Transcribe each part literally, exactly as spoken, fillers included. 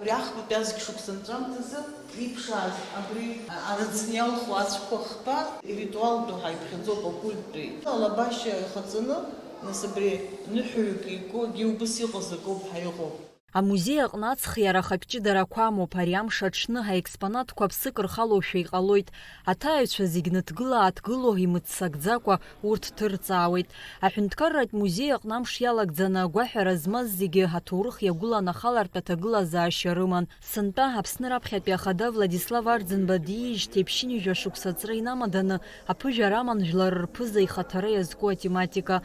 Иахԥатәи азқь шықәса анҵәамҭазы иԥшааз абри арыӡны иалху ацәқәа хԥа иритуалтәу ҳаиԥхьаӡоуп акульттәи. Алабашьа ихаҵаны, нас, абри ныҳәаҩык игогьы убыс иҟаз акоуп ҳәа иҟоуп. Амузеи аҟны ацхиара ахатә ҷыдарақәа амоуп, ари амш аҽны ҳаекспонатқәа ԥсык рхалошәа иҟалоит. Аҭааҩцәа зегь ныҭгыла-ааҭгыло имыццакӡакәа урҭ ҭырҵаауеит. Аҳәынҭқарратә музеи аҟны амш иалагӡаны агәаҳәара змаз зегьы аҭоурых иагәылан ахалартә аҭагылазаашьа рыман. Сынтәа Аԥсны раԥхьатәи ахада Владислав Арӡынба диижьҭеи ԥшьынҩажәа шықәса аҵра инамаданы аԥыжәара аман жәлар рԥыза ихаҭара иазку атематика.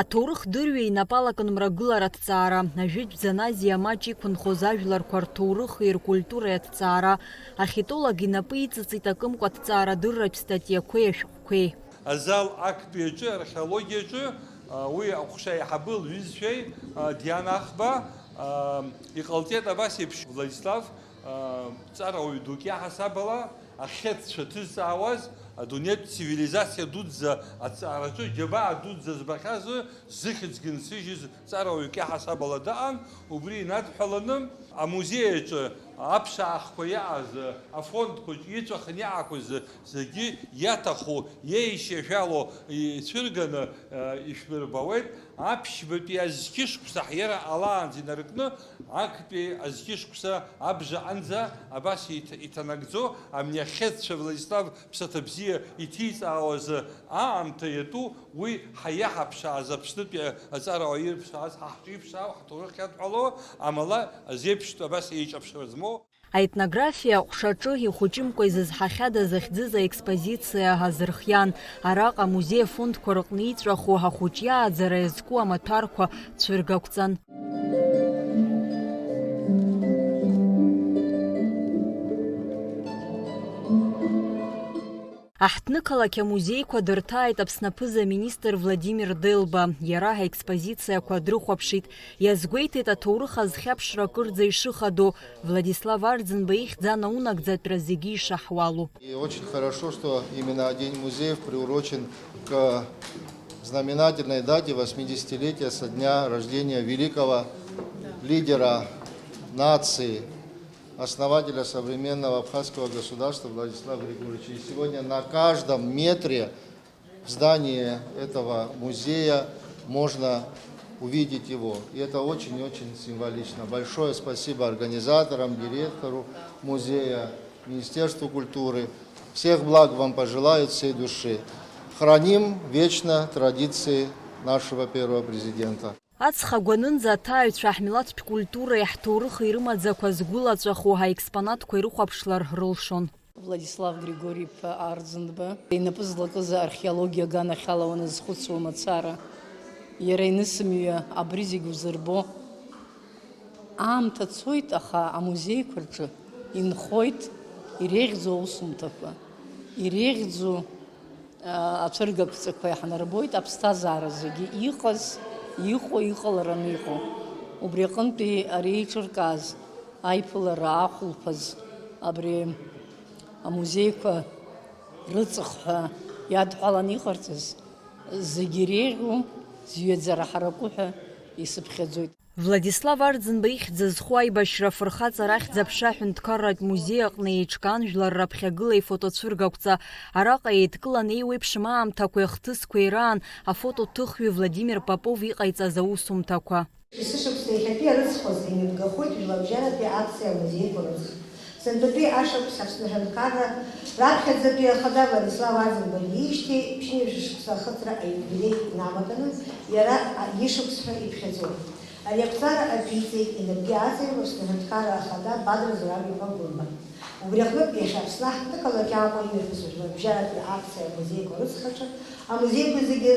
Аҭоурыхдырҩы инапы алакын мрагылара аҭҵаара, ажәытә Заназиа маҷ иқәынхоз ажәларқәа рҭоурыхи ркультуреи аҭҵаара, ахитолог инапы иҵыҵит акымкәа аҭҵаарадырратә статиақәеи ашәҟәқәеи. Азал актәи аҿы, археологиаҿы, а, уи аҟәша аиҳабы лҩызцәеи, а, Диана Ахба, а, иҟалҵеит абас еиԥш. Владислав, а, ҵарауаҩ дук иаҳасаб ала, ахьхьыӡцәа ҭызҵаауаз, адунеитә цивилизациа дуӡӡа аҭҵаараҿы џьабаа дуӡӡа збахьаз, зыхьӡгьы нсыжьыз ҵарауаҩык иаҳасаб ала даҟан, убри инадҳәаланы, амузеи аҿы аԥшаахқәа иааз, афондқәа иҵәахын иаақәыз зегьы иаҭаху, иеишьашәало ицәырганы, ишәмырбауеит. Аԥшьбатәи азқьышықәса ҳиара алаанӡа инаркны, актәи азқьышықәса абжаҟанӡа абас иҭ-, иҭанагӡо, амни ахьхьыӡцәа Владислав ԥсаҭа бзиа иҭиҵаауаз аамҭа иатәу, уи ҳаиаҳаԥшааз Аԥснытәи аҵарауаҩы ирԥшааз, ҳа ҳҿы иԥшаау, ҳҭоурых иадҳәало амала азеиԥштә абас еиҿаԥшра змоу. Аетнографиа аҟәшаҿы ихәыҷымкәа изызҳахьада захьӡыз аекспозициа азырхиан. Араҟа амузеи афондқәа рыҟны иҵәаху ахәыҷ иааӡара иазку амаҭәарқәа цәыргақәҵан. Аҳҭнықалақь амузеиқәа дырҭааит Аԥсны аԥыза-министр Владимир Делба. Иара аекспозициақәа дрыхәаԥшит, иазгәеиҭеит аҭоурых азхьаԥшра акырӡа ишыхадоу, Владислав Арӡынба ихьӡ анаунагӡатәра зегьы ишаҳуалу. И очень хорошо, что именно День музеев приурочен к знаменательной дате восьмидесятилетия со дня рождения великого лидера нации, основателя современного абхазского государства Владислава Григорьевича. И сегодня на каждом метре в здании этого музея можно увидеть его. И это очень-очень символично. Большое спасибо организаторам, директору музея, Министерству культуры. Всех благ вам пожелаю от всей души. Храним вечно традиции нашего первого президента. Аҵх агәанынӡа аҭааҩцәа ҳмилаҭтә культуреи ҳҭоурыхи ирымаӡақәа згәылаҵәаху аекспонатқәа ирыхәаԥшлар рылшон. Владислав Григори-иԥа Арӡынба инапы злакыз археологиа аганахьала уаназхәыцуа мацара, иара инысымҩа абри зегь узырбо. Аамҭа цоит, аха амузеиқәа рҿы инхоит иреиӷьӡоу аусумҭақәа, иреиӷьӡоу ацәыргақәҵақәа иаҳнарбоит аԥсҭазаара зегьы иҟаз, иҟоу, иҟалараны иҟоу. Убри аҟынтәи ари еиҿыркааз аиԥылара ахәылԥаз абри амузеиқәа рыҵых ҳәа иадҳәаланы иҟарҵаз зегьы иреиӷьу зҩаӡара ҳараку ҳәа исыԥхьаӡоит. Владислав Арӡынба ихьӡ зху аибашьра афырхаҵара ахьӡ-аԥша аҳәынҭқарратә музеи аҟны еиҿкаан жәлар раԥхьагылеи фотоцәыргақәҵа. Араҟа еидкылан еиуеиԥшым аамҭақәеи ахҭысқәеи раан афотоҭыхҩы Владимир Попов иҟаиҵаз аусумҭақәа. Есышықәса иахьатәи арыцхәазы имҩаԥгахоит жәларбжьаратәи акциа Амузеиқәа рыҵх. Сынтәатәи ашықәс Аԥсны аҳәынҭқарра раԥхьаӡатәи ахада Владислав Арӡынба диижьҭеи ԥшьынҩажәа шықәса ахыҵра аиубилеи инамаданы иара ишықәс ҳәа иԥхьаӡоуп. Ари ақәҵара аԥиҵеит инапгьы аҵаҩуа Аԥсны аҳәынҭқарра ахада Бадра Зураб-иԥа Гәырба. Убри аҟнытә, иахьа Аԥсны аҳҭнықалақь Аҟәа имҩаԥысуа жәларбжьаратәи акциа Амузеиқәа рыцхаҿы амузеиқәа зегьы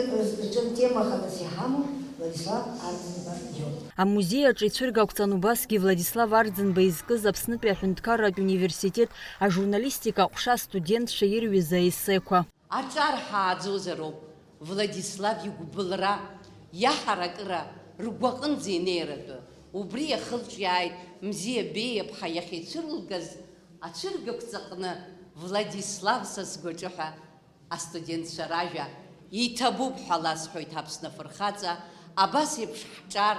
рҿы тема хадас иҳамоу Владислав Арӡынба иоуп. Амузеи аҿы ицәыргақәҵан убасгьы Владислав Арӡынба изкыз Аԥснытәи аҳәынҭқарратә университет ажурналистика аҟәша астудентцәа ирҩыз аессеқәа. Аҿар ҳааӡозароуп Владислав игәыбылра иаҳаракыра ргәаҟынӡа инеиратәы. Убри иахылҿиааит Мзиа Беиаԥҳа иахьицәырылгаз ацәыргақәҵаҟны Владислав са сгәаҿы ҳәа астудентцәа ражәа. Иҭабуп ҳәа ласҳәоит Аԥсны афырхаҵа, абас еиԥш ҳҿар,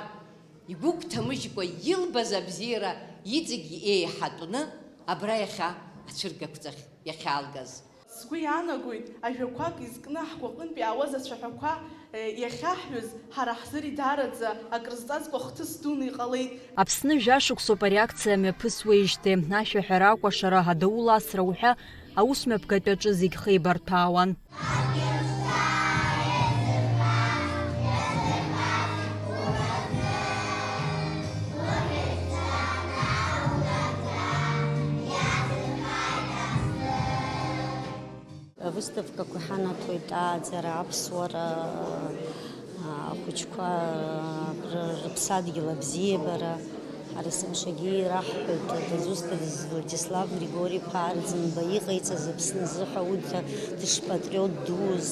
игәы гәҭамыжькәа илбаз абзиара Иҵегь еиҳатәны абра иахьа ацәыргақәҵахь иахьаалгаз. Сгәы иаанагоит, ажәақәак изкны ҳгәаҟынтә иаауаз ацәаҳәақәа, е, иахьаҳҩыз, ҳара ҳзы идараӡа акрызҵазкуа хҭыс дуны иҟалеит. Аԥсны жәашықәсоуп ари акциа мҩаԥысуеижьҭеи, ашәаҳәара, акәашара, адаул асра уҳәа аус мҩаԥгатәаҿы зегь хеибарҭәаауан. Авыставкақәа ҳанаҭоит ааӡара, аԥсуара, ахәыҷқәа рыԥсадгьыл абзиабара. Ҳара есымшагьы ираҳҳәоит, дызусҭадаз Владислав Григори-иԥа Арӡынба иҟаиҵаз Аԥсны азы ҳәа, урҭ дышпатриот дуз,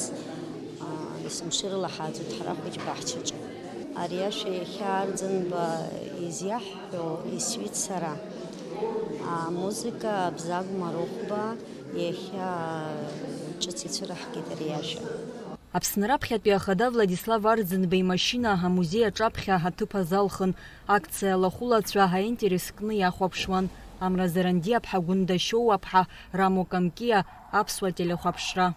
есымша ирылаҳааӡоит ҳара ахәыҷ баҳчаҿы. Ари ашәа иахьа Арӡынба изиаҳҳәо исҩит сара. Амузыка Абзагә Марыхәба. Иахьа ҿыц ицәыраҳгеит ари ашәа. Аԥсны раԥхьатәи ахада Владислав Арӡынба имашьына амузеи аҿаԥхьа аҭыԥ азалхын. Акциа алахәылацәа аинтерес кны иахәаԥшуан. Амра Зарандиаԥҳа Гәында Шьоуаԥҳа Рамо Камкиа аԥсуа телехәаԥшра.